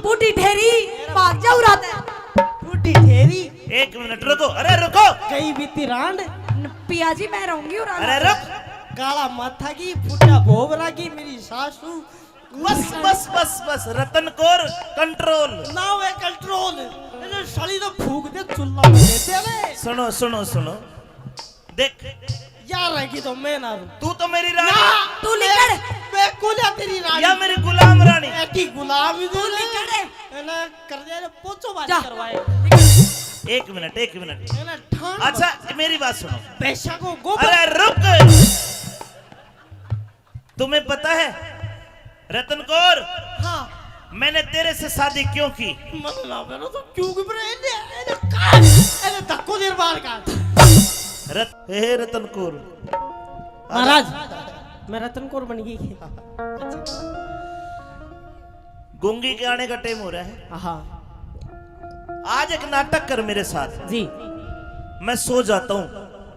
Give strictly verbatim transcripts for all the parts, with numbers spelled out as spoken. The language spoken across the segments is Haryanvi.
बूढ़ी ठेरी, भाग जाऊ रात है। बूढ़ी ठेरी। एक मिनट रुको, अरे रुको। गई बीती रांड। न, पिया जी, मैं रहूंगी उरा। अरे रुक। काला माथा की फुटा भोग रागी मेरी सासू। बस बस बस बस, रतन कौर, कंट्रोल। ना वे कंट्रोल। ये साली तो फूक दे चुल्ला में दे दे रे। सुनो सुनो सुनो, देख, यार रहेगी तो मैं ना रहूं। तू तो मेरी रानी। ना, तू निकल। मैं कोल्या तेरी रानी। या मेरी गुलाम रानी। ऐसी गुलाम ही तू निकल रे। है ना, कर दे रे, पोचो बाज जा। करवाए। एक मिनट, एक मिनट। है ना, ठान। अच्छा, मेरी बात सुनो। भैंसा को गोबर। अरे रुक, तुम्हें पता है रतन कौर, हाँ। मैंने तेरे से शादी क्यों की? मन ना मेरा तो क्यों की बरे, एने, एने काट, एने धक्को देर बाहर काट। रत, हे रतन कौर। महाराज, मैं रतन कौर बन गई। गूंगी के आने का टाइम हो रहा है। हाँ। आज एक नाटक कर मेरे साथ। जी। मैं सो जाता हूँ,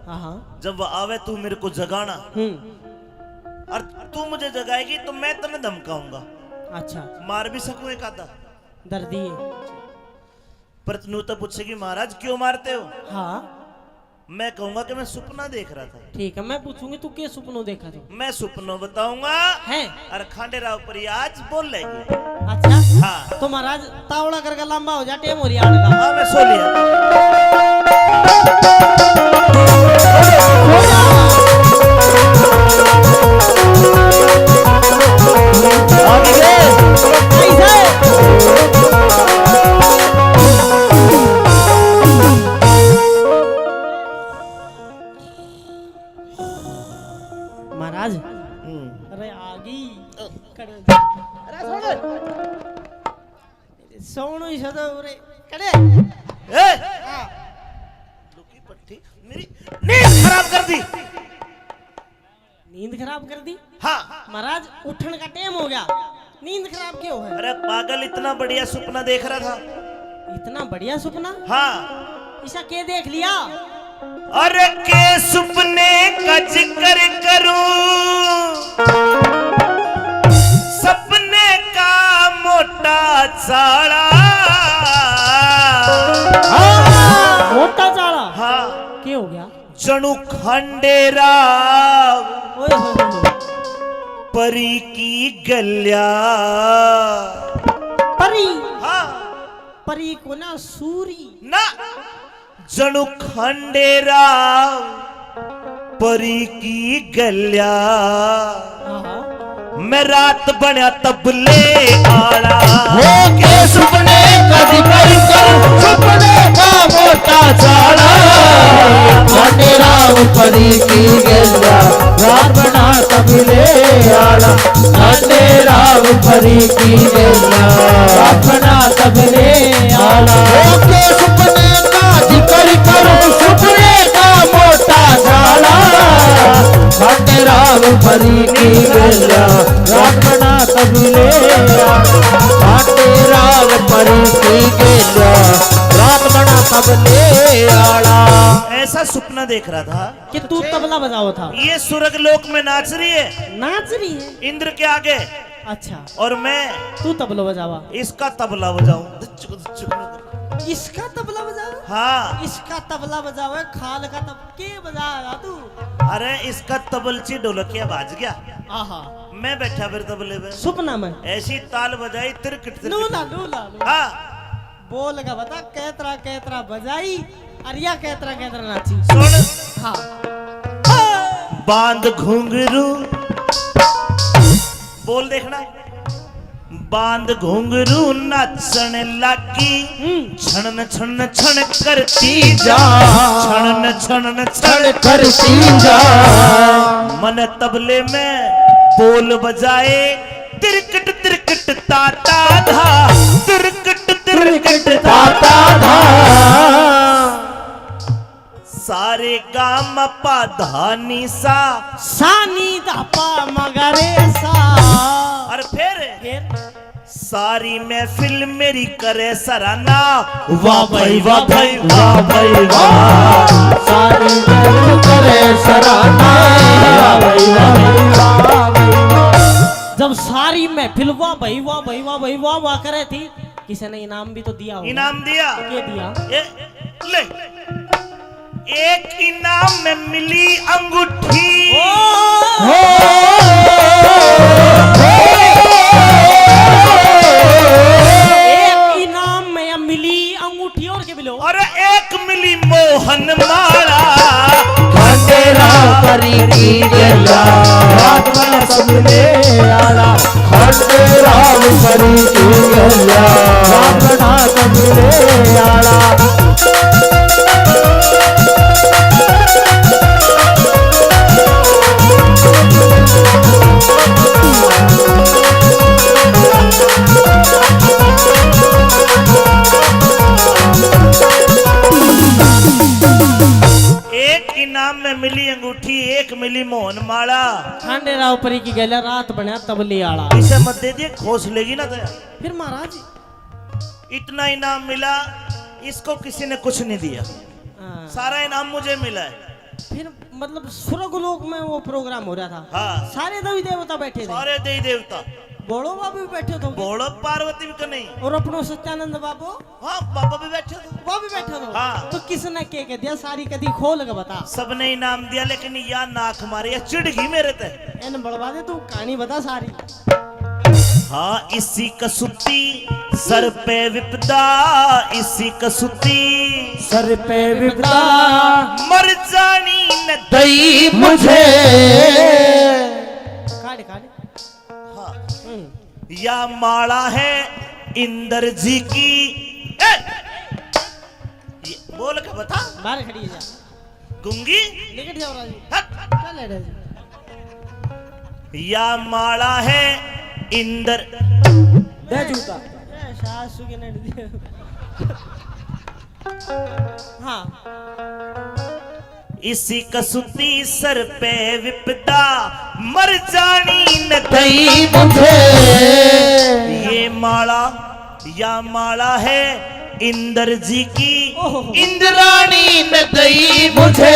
हाँ, हाँ। जब वो आवे तू मेरे को जगाना। हम्म। और तू मुझे जगाएगी तो मैं तने धमकाऊंगा, अच्छा। मार भी सकूं एक आधा। दर्दी है। पर तू तो पूछेगी, महाराज क्यों मारते हो? हाँ। मैं कहूंगा कि मैं सुपना देख रहा था। ठीक है, मैं पूछूंगी तू के सुपनो देखा तू? मैं सुपनो बताऊंगा। है। और खांडे राव पर आज बोल लेगी। अच्छा। हाँ। तो महाराज तावड़ा करके लंबा हो जा, टेम हो रही आने का। हाँ, मैं सो लिया। महाराज। हम्म। अरे आगी। अरे सुन। सोनू ही सदा उरे। कड़े। ए! लुकी पट्टी मेरी नींद खराब कर दी। नींद खराब कर दी? हाँ। महाराज, उठन का टाइम हो गया, नींद खराब क्यों है? अरे पागल, इतना बढ़िया सुपना देख रहा था। इतना बढ़िया सुपना? हाँ। इसा के देख लिया? अरे के सुपने का जिक्र करूं, सपने का मोटा चाला। हाँ, मोटा चाला। हाँ। के हो गया? जणु खंडेराव ओए होए होए। परी की गल्या। परी। हाँ। परी को ना, सूरी। ना, जणु खंडेराव परी की गल्या। हाँ, हाँ। मैं रात बण्या तबले आला। हो के सुपने का जिक्र करूं, सुपने का मोटा चाला। खंडेराव परी की गल्या, रात बण्या तबले आला। खंडेराव परी की गल्या, रात बण्या तबले आला। हो के सुपने का जिक्र करूं, सुपने का मोटा चाला। खंडेराव परी की गल्या, रात बण्या तबले आला। खंडेराव परी की गल्या, रात बण्या तबले आला। ऐसा सुपना देख रहा था कि तू तबला बजाओ था। ये स्वर्ग लोक में नाच रही है नाच रही है। इंद्र के आगे, अच्छा। और मैं तू तबला बजावा। इसका तबला बजाऊं। इसका तबला बजावा? हाँ। इसका तबला बजावे, खाल का तब के बजाएगा तू? अरे इसका तबलची ढोलकिया बाज गया, आहा। मैं बैठा फिर तबले पे। सुपना में। ऐसी ताल बजाई, तिरकट तिरकट। लूला, लूला, लूला। हाँ। बोल का बता, कैतरा कैतरा बजाई, अर या कैतरा कैतरा नाची। सुन। हाँ। बांध घुंघरू, बोल देखना। बांध घुंघरू नाचण लागी, हम्म। छन छन छन करती जा, छन छन छन छन करती जा। मन तबले में बोल बजाए, तिरकट तिरकट ताता धा, तिरकट तिरकट ताता धा। सारे गाम पा धानी सा, सानी धापा मगरे सा। और फिर फिर सारी महफिल मेरी करे सराहना। वाह भाई, वाह भाई, वाह भाई, वाह। सारी महफिल करे सराहना। वाह भाई, वाह भाई, वाह भाई, वाह। जब सारी महफिल वाह भाई, वाह भाई, वाह भाई, वाह वाह करे थी, किसी ने इनाम भी तो दिया होगा। इनाम दिया। के दिया? ए, ले। एक इनाम में मिली अंगूठी। ओ! एक इनाम में या मिली अंगूठी और के मिलो? अरे, एक मिली मोहन माला। खंडेराव परी की गैया, रात बना सबले आला। खंडेराव परी की गैया, रात बना सबले आला। एक इनाम में मिली अंगूठी, एक मिली मोहन माला। खांडे राव परी की गैला, रात बनया तबले आला। इसे मत दे दिए, खोस लेगी ना तो। फिर महाराज, इतना इनाम मिला, इसको किसी ने कुछ नहीं दिया। हाँ। सारा इनाम मुझे मिला है। फिर मतलब स्वर्ग लोक में वो प्रोग्राम हो रहा था। हाँ। सारे देवी देवता बैठे थे। सारे देवी देवता। भोलो बाबू भी बैठे थे। भोलो पार्वती भी तो नहीं। और अपनो सत्यानंद बाबू। हाँ, बाबा भी बैठे थे। वो भी बैठे थे। हाँ। तो किसने के कह दिया, सारी कदी खोल के बता। सबने इनाम दिया, लेकिन या नाक मारे, या चिढ़ गई मेरे ते। इन बड़वा दे, तू कहानी बता सारी। हाँ, इसी कसूती सर पे विपदा, इसी कसूती सर पे विपदा, मर जानी न दई मुझे। काट, काट। हाँ। हम्म। या माला है इंदर जी की। ए! ये बोल के बता। बाहर खड़ी है जा। गूंगी? निकट जाओ राजू। हट। क्या ले रहे जी? या माला है इंदर। दे जूता। ए, सासू के नट दिए। हाँ। इसी कसूती सर पे विपदा, मर जानी न दई मुझे। ये माला, या माला है इंदर जी की, ओहो। इंद्राणी न दई मुझे।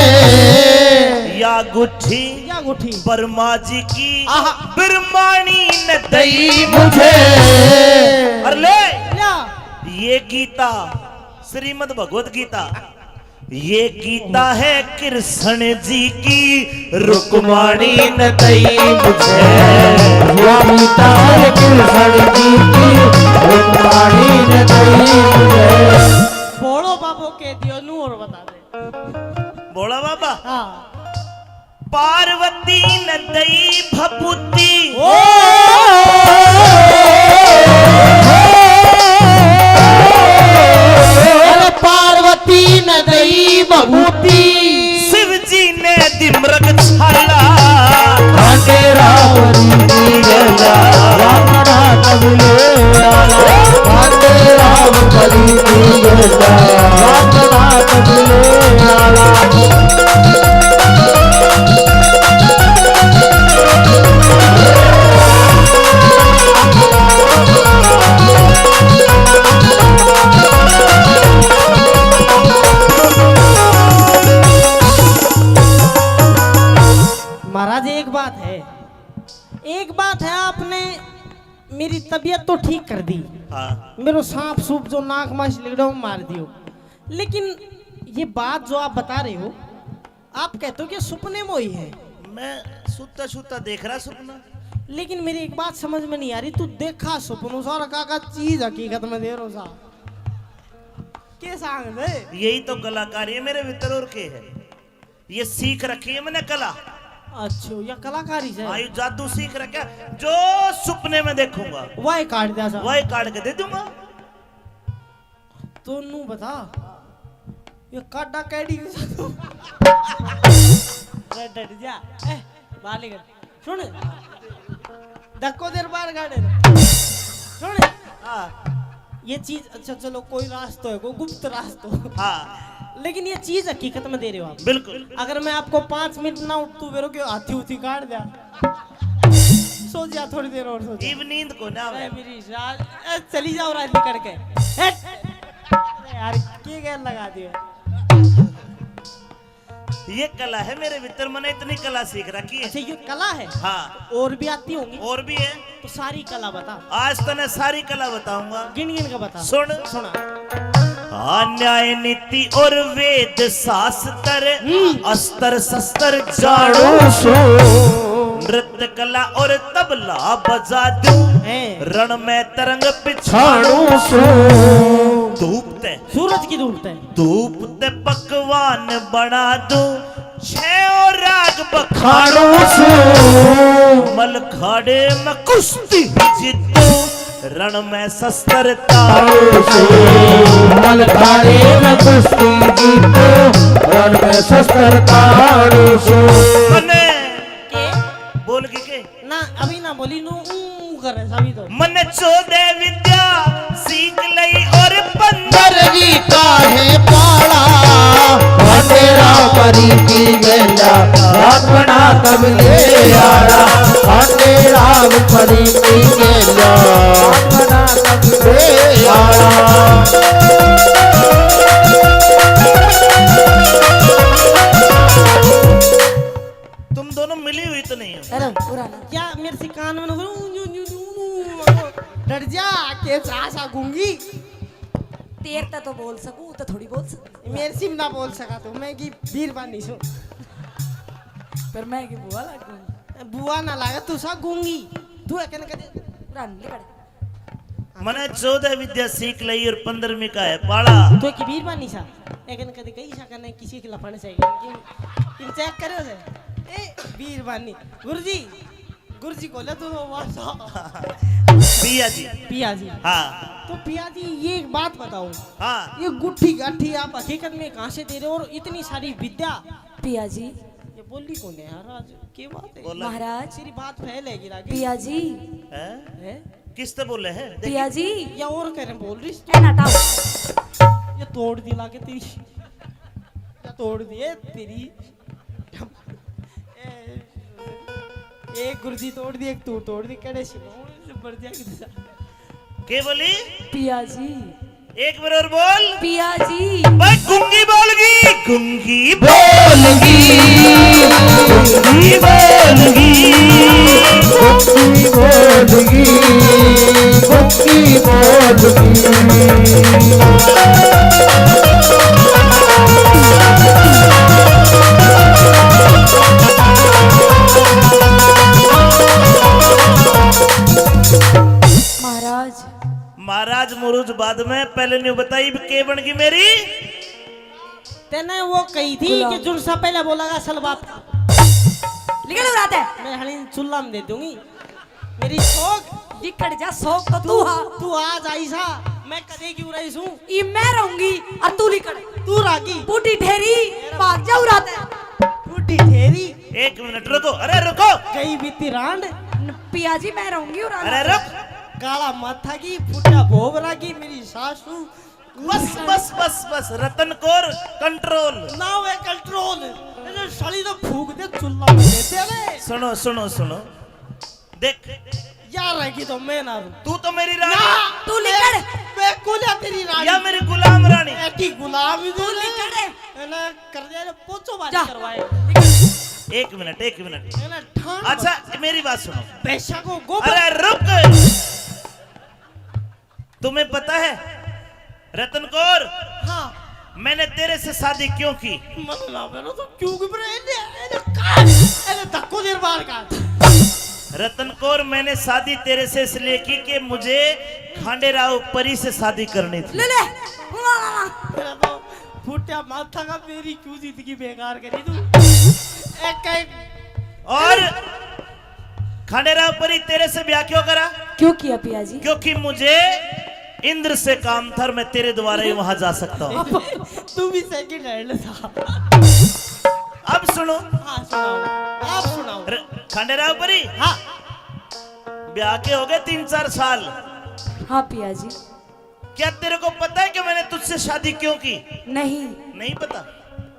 या गुट्ठी, या गुट्ठी। ब्रह्मा जी की, आहा। ब्रह्माणी न दई मुझे। अरे ले, या। ये गीता, श्रीमद् भगवत गीता। ये गीता है कृष्ण जी की, रुक्माणी न दई मुझे। ये गीता है कृष्ण जी की, रुक्माणी न दई मुझे। भोलो बाबो के दियो नू और बता दे। भोला बाबा। हाँ। पार्वती न दई भभूति। ओ! अरे पार्वती न दई भभूति। शिव जी ने दी मृग छाला। भांडे राम परी की गैला, राम ना तबले आला। भांडे राम परी की गैला, राम ना तबले आला। महाराज, एक बात है, एक बात है, आपने मेरी तबीयत तो ठीक कर दी। हाँ। मेरो सांप सूप जो नाक मास लिगड़ा, वो मार दियो। लेकिन ये बात जो आप बता रहे हो, आप कहते हो कि सपने में हुई है। मैं सुता सुता देख रहा सपना। लेकिन मेरी एक बात समझ में नहीं आ रही, तू देखा सपनों सा और काका चीज हकीकत में दे रो सा। के सांग दे? यही तो कलाकारी है मेरे भीतर, और के है? ये सीख रखी है मैंने कला। अच्छा, या कलाकारी से? हाँ, ये जादू सीख रखा है। जो सपने में देखूंगा, वही काट दिया सा। वही काट के दे दूंगा। तो नू बता, ये काटा कैडी के साथ? अरे डट जा। ए, बाहर निकल। सुन, धक्को देर बाहर काटे। सुन, हाँ। ये चीज, अच्छा चलो, कोई रास्तो है, कोई गुप्त रास्तो। हाँ। लेकिन ये चीज हकीकत में दे रहे हो आप। बिल्कुल। अगर मैं आपको पाँच मिनट ना उठ, तू मेरे को हाथी उथी काट दिया। सो जा थोड़ी देर और, सो जा। इब नींद को ना आवे। ए, मेरी साल, ए, चली जाओ रात निकल के। हट। अरे यार, के गैल लगा दियो? ये कला है मेरे भीतर, मैंने इतनी कला सीख रखी है। अच्छा, ये कला है? हाँ। और भी आती होंगी? और भी है। तो सारी कला बता। आज तने सारी कला बताऊंगा। गिन गिन के बता। सुन। सुना। हाँ, न्याय नीति और वेद शास्त्र, हम्म। अस्त्र शस्त्र जाणूं सूं। नृत्य कला और तबला बजा दूं। हैं। रण में तरंग पिछाणूं सूं। धूप ते। सूरज की धूप ते। धूप ते पकवान बना दूं, छह राग बखाणूं सूं। मलखाड़े में कुश्ती जीतूं, रण में शस्त्र ताणूं सूं। मलखाड़े में कुश्ती जीतूं, रण में शस्त्र ताणूं सूं। मने के? बोल के के? ना, अभी ना बोली, नू ऊं करे सभी तो। मने चौदह विद्या सीख लई और पंद्रह पंद्रहवीं का है पाला, अंधेरा परी की गेंदा, अपना कब ले आला, अंधेरा परी की गेंदा, अपना कब ले आला। तुम दोनों मिली हुई तो नहीं हो? अरे, पूरा ना। क्या मेरे से कान में ना बोलो, न्यू, न्यू, न्यू, न्यू, डर जा, के सा, सा गूंगी। तेरे ते तो बोल सकूं, तो थोड़ी बोल सकूं। मेरे से भी ना बोल सका तो, मैं की बीरबानी सूं। पर मैं की बुआ लागूं? बुआ ना लागे, तू सा गूंगी। तू है कने कदे? रानी पड़। मने चौदह विद्या सीख लई और पंद्रहवीं का है पाला। तो की बीरबानी सा, लेकिन कदे कही सा कने किसी के लफड़ से, किन, किन चेक करो से? ए, बीरबानी। गुरुजी, गुरुजी को ले तू वो वासा। पिया जी। पिया जी। हाँ। तो पिया जी, ये एक बात बताओ। हाँ। ये गुट्ठी गाठी आप हकीकत में कहाँ से दे रहे हो और इतनी सारी विद्या? पिया जी। ये बोली कौन है यार आज? क्या बात है? बोला। महाराज। तेरी बात फैल है गिरा के। पिया जी। हैं? हैं? किस ते बोले है? देखी। पिया जी। या और कह रहे बोल रही। ए नाटा। ये तोड़ दी लागे तेरी। या तोड़ दिए तेरी। ए, एक गुरुजी तोड़ दी, एक तू तोड़ दी, कड़े से बढ़ जाएगी दिशा। के बोली? पिया जी। एक बार और बोल। पिया जी। भाई, गूंगी बोलगी, गूंगी बोलगी, गूंगी बोलगी, गूंगी बोलगी, गूंगी बोलगी। महाराज। महाराज मुरुज बाद में, पहले न्यू बताई, इब के बन गई मेरी? तने वो कही थी गुलाम। कि जुन सा पहले बोलागा सल बाप। निकल रहा था। मैं हनी चुल्ला में दे दूंगी। मेरी शौक। लिकड़ जा, शौक तो तू तू, हा। तू आज आई सा, मैं कदे क्यों रही सूं? ई मैं रहूंगी और तू लिकड़। तू रागी। बूढ़ी ठेरी, भाग जाऊ रात है। बूढ़ी ठेरी। एक मिनट रुको, अरे रुको। गई बीती रांड। न-, पिया जी, मैं रहूंगी और रात अरे है। रुक। काला माथा की फुटा भोग रागी मेरी सासू। बस, बस, बस, बस, रतन Kaur, control। Now I control। ये साली तो फूक दे, चुल्ला में दे दे रे। सुनो, सुनो, सुनो। देख। यार रहेगी तो मैं ना रहूं। तू तो मेरी रानी। ना, तू लिकड़। मैं, मैं कोल्या तेरी रानी। या मेरी गुलाम रानी। ऐसी गुलाम ही तू तो लिकड़। है ना, कर दे, पोचो बाजी जा। करवाए। एक मिनट, एक मिनट। है ना, ठान अच्छा, मत। मेरी बात सुनो। पैसा को गोबर। अरे रुक। तुम्हें पता है रतन कौर, हाँ। मैंने तेरे से शादी क्यों की? मत ना करो तो क्यों की? पर इन्हें, इन्हें काट, इन्हें धक्को देर बाहर काट। रतन कौर, मैंने शादी तेरे से इसलिए की कि मुझे खांडेराव परी से शादी करनी थी। ले ले। वाह, वाह, वाह। मेरा तो फूटिया माथा का, मेरी क्यों जिंदगी बेकार करी तू? एक, एक और खांडेराव परी, तेरे से ब्याह क्यों करा? क्यों किया पिया जी? क्योंकि मुझे इंद्र से काम था और मैं तेरे द्वारा ही वहां जा सकता हूं। तू भी second hand था। अब सुनो। हाँ, सुनाओ। आप सुनाओ। र-, खांडेराव परी? हाँ। ब्याह के हो गए तीन चार साल। हाँ पिया जी। क्या तेरे को पता है कि मैंने तुझसे शादी क्यों की? नहीं। नहीं पता?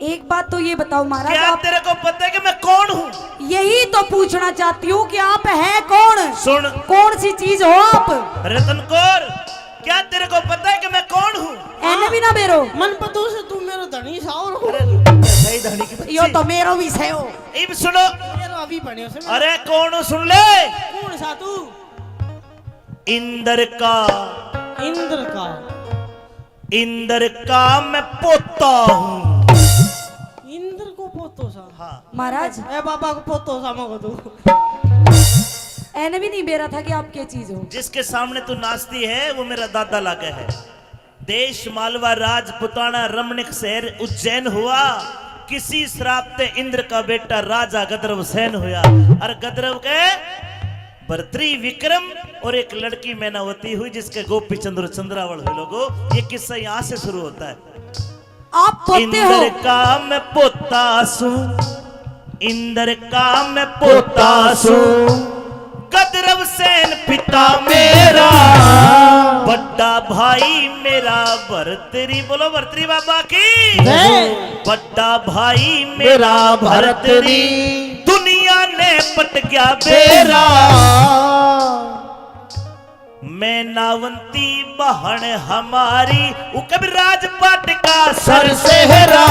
एक बात तो ये बताओ महाराज, क्या आप तेरे को पता है कि मैं कौन हूँ? यही तो पूछना चाहती हूँ कि आप हैं कौन? सुन। कौन सी चीज हो आप? रतन कौर, क्या तेरे को पता है कि मैं कौन हूँ? एने भी ना बेरो। मन पतू से तू मेरा धनी सा और हो। अरे, यो तो मेरो भी सै हो। इब सुनो। मेरो अभी बन्यो से। अरे कौन हो, सुन ले। कौन सा तू? इंद्र का। इंद्र का। इंद्र का मैं पोता हूँ। इंद्र को पोतो सा? हाँ। महाराज। ए बाबा को पोतो सा मगो तू। ऐने भी नहीं बेरा था कि आप क्या चीज हो। जिसके सामने तू नाचती है, वो मेरा दादा लागे है। देश मालवा, राजपुताना, रमणीक शहर उज्जैन हुआ। किसी श्राप ते इंद्र का बेटा राजा गदरव सैन हुआ। और गदरव के भरतरी विक्रम और एक लड़की मैनावती हुई, जिसके गोपी चंद्र चंद्रावल हुए। लोगो, ये किस्सा यहाँ से शुरू होता है। आप पोते हो। इंद्र का मैं पोता सूं, इंद्र का मैं पोता सूं, गदरव सैन पिता मेरा, बड़ा भाई मेरा भरतरी। बोलो भरतरी बाबा की जय। बड़ा भाई मेरा भरतरी, दुनिया ने पट गया बेरा। मैनावंती बहन हमारी, उ कविराज पाट का सर सेहरा।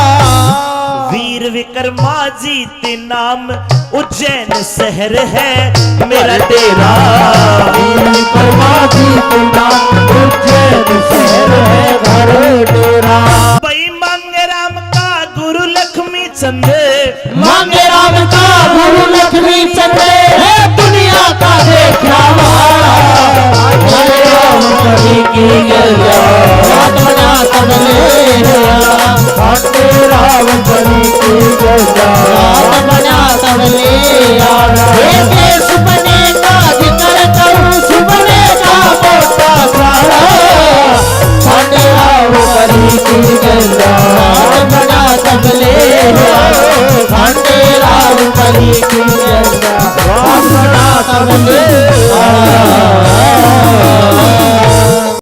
वीर विक्रमा जीत नाम उज्जैन शहर है मेरा डेरा। वीर विक्रमा जीत नाम उज्जैन शहर है घर डेरा। भाई मांगे राम का गुरु लक्ष्मी चंद। मांगे राम का गुरु लक्ष्मी चंद है दुनिया का देखा वाला। मांगे राम कभी की गया, बात बना तबले वाला। मांगे राम कभी की गया, बात बना तबले वाला। ये देश बनेगा जिकर करूँ सुबने का पोता सारा। भांडे आओ परी की गंगा, बड़ा तबले आओ। भांडे आओ परी की गंगा, बड़ा तबले